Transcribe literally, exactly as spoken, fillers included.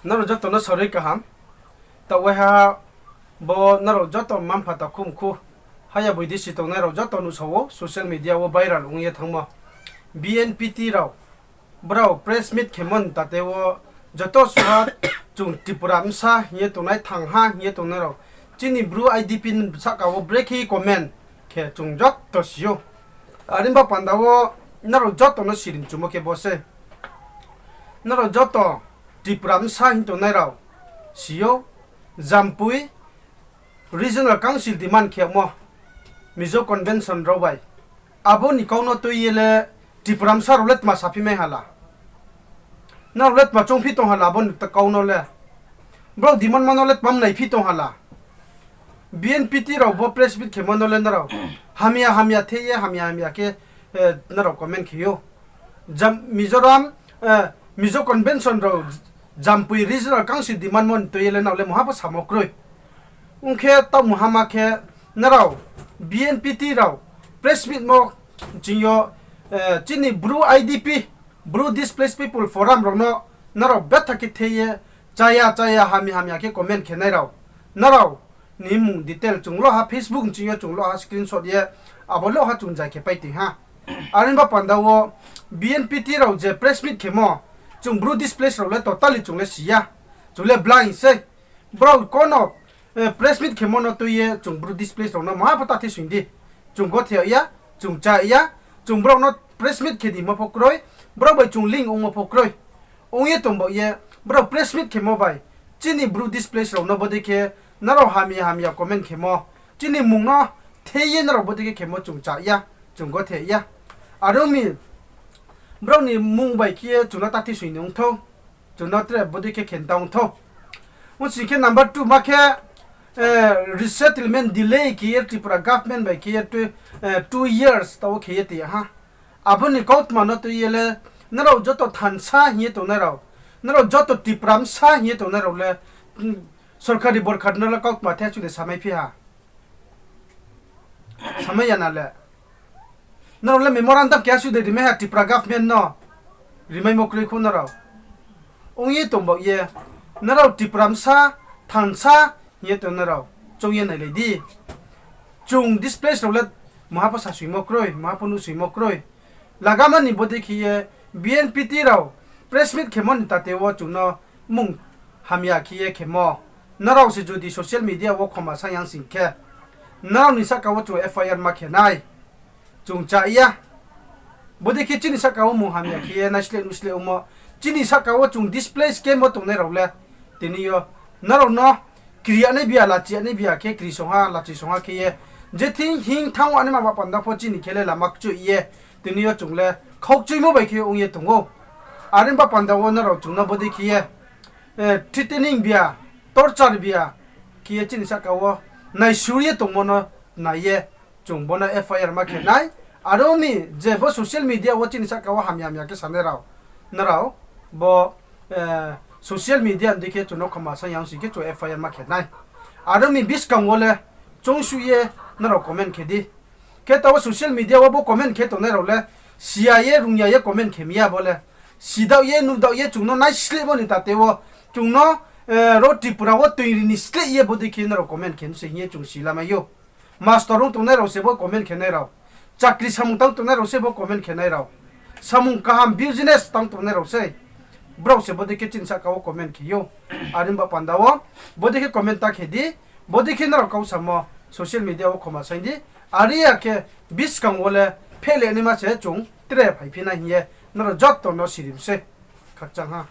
Nrao joto no sarui kaham. Taoh waiha bo nrao joto mma-mpha takhu mkhu, haya boidesi tongnai rao joto nuhsao wo social media wo viral ong ye thanngmo. B N P T rao, brao press meet khemo ni tate wo joto suha chung Tripura bsa hing ye tongnai, thangha hing ye tongnai rao, chini Bru I D P ni sahka wo brekhe comment khe chung joto si ou. Are ni ba panda wo nrao joto no sirimchumo khe bo se. Nrao joto Tripura bsa hing tongnai rao si ou, Jampui Regional Council demand khemo, Mizo Convention rao bai. Abo ni kau no tui ye le Tripura bsa rao le tma saphi mai hala? Nrao le tma choungphi tong hala abo ni kau no le? Brao demand ma no le tma mnaiphi tong hala? B N P T rao bo press meet khemo no le nrao hamya hamya the ye, hamya hamya khe nrao comment khe ou. Mizoram, Mizo Convention rao, Jampui Regional Council demand mo ni tui ye le nrao le mungha pho samo kroi. Ong khe taoh mungha ma khe nrao B N P T rao press meet mo ching yo, chini Bru I D P, Bru Displaced People Forum rao no nrao betha khe the ye, chaya chaya hamya hamya khe comment khe nai rao, nrao ni mmung detail chung loha, Facebook ni ching yo chung loha, screenshot ye abo loha chung zai khe pai tong ha. Are ni ba panda wo B N P T rao je press meet khemo, chung Bru displaced rao le totally chung le si ya, chung le blind sei. Brao kono press meet khemo no tui ye chung Bru displaced rao no maha pho ta the soing di. Chung gothe ya, chung cha ya, chung brao no press meet khe di mo pho kroi, brao bai chung link ongmo pho kroi. Ong ye tong baoh ye, brao press meet khemo bai chini Bru displaced rao no bodei khe nrao hamya hamya comment khemo, chini mmung no the ye nrao bodei khe khemo chung cha ya, chung gothe ya. Are ong mi, brao ni mmung bai khe ye chung no ta the soing ni ong thou, chung no tre bodei khe khe ta ong thou. Ong sing khe number two ma khe, resettlement delay khe ye Tripura government bai khe ye two years taoh wo khe ye tong ya ha. Abo ni kautma no tui ye le nrao joto thansa hing ye tongnai rao, nrao joto Tripura bsa hing ye tongnai rao le, sorkari borkari no le kautma the chu de samai phi ha? Samai ya na le. Nrao le memorandum keha su de rimai ha Tripura government no? Rimaimo kroi khou nrao. Ong ye tong baoh ye, nrao Tripura bsa, thansa hing ye tongnai rao, choung ye nailai di. Chung displaced rao le maha pho sasoingmo kroi, maha pho nuhsoingmo kroi. Lagama ni bodei khe ye B N P T rao press meet khemo ni tate wo chung no mmung hamya khe ye khemo. Nrao se jodi social media wo khoma sa yang sing khe, nrao ni sahka wo chung F I R ma khe nai. Chung cha ya. Bodei khe chini sahka wo mmung hamya khe ye naisleh nuhsleh ongmo, chini sahka wo chung displaced camp wo tongnai rao le, tini yo nrao no kri ya nai bia, lachi ya nai bia khe kri song ha, lachi song ha khe ye, je thing hing thanng wa nai ma ba panda pho chini khe le lama kchoih ye, tini yo chung le khaukchoimo bai khe ong ye tong ou. Are ni ba panda wo nrao chung no bodei khe ye threatening bia, torture bia khe ye chini sahka wo naisur ye tongmo no nai ye chung bo no F I R ma khe nai. Are ong mi je bo social media wo chini sahka wo hamya hamya khe sanai rao, nrao bo social media ni dei khe chung no khoma sa yang sing khe chung F I R ma khe nai. Are ong mi buskang wo le choungsuh ye nrao comment khe di. Khe taoh wo social media wo bo comment khe tongnai rao le si ya ye, rung ya ye comment khe mi ya bo le. Sidaoh ye, nuhdaoh ye chung no naislehmo ni tate wo, chung no ro Tripura wo toiri ni sleh ye bodei khe nrao comment khe mi se hing ye chung si lamai ou. Master ong tongnai rao se bo comment khe nai rao. Chakri samung tang tongnai rao se bo comment khe nai rao. Samung kaham business tang tongnai rao sei. Brao se bodei khe chini sahka wo comment khe ou. Are ni ba panda wo bodei khe comment ta khe di. Bodei khe nrao kau samo social media wo khoma saing di. Are ya khe buskang wo le phehleh naima se chung tre phaiphi nai hing ye nrao joto no sirim sei. Khakchang ha.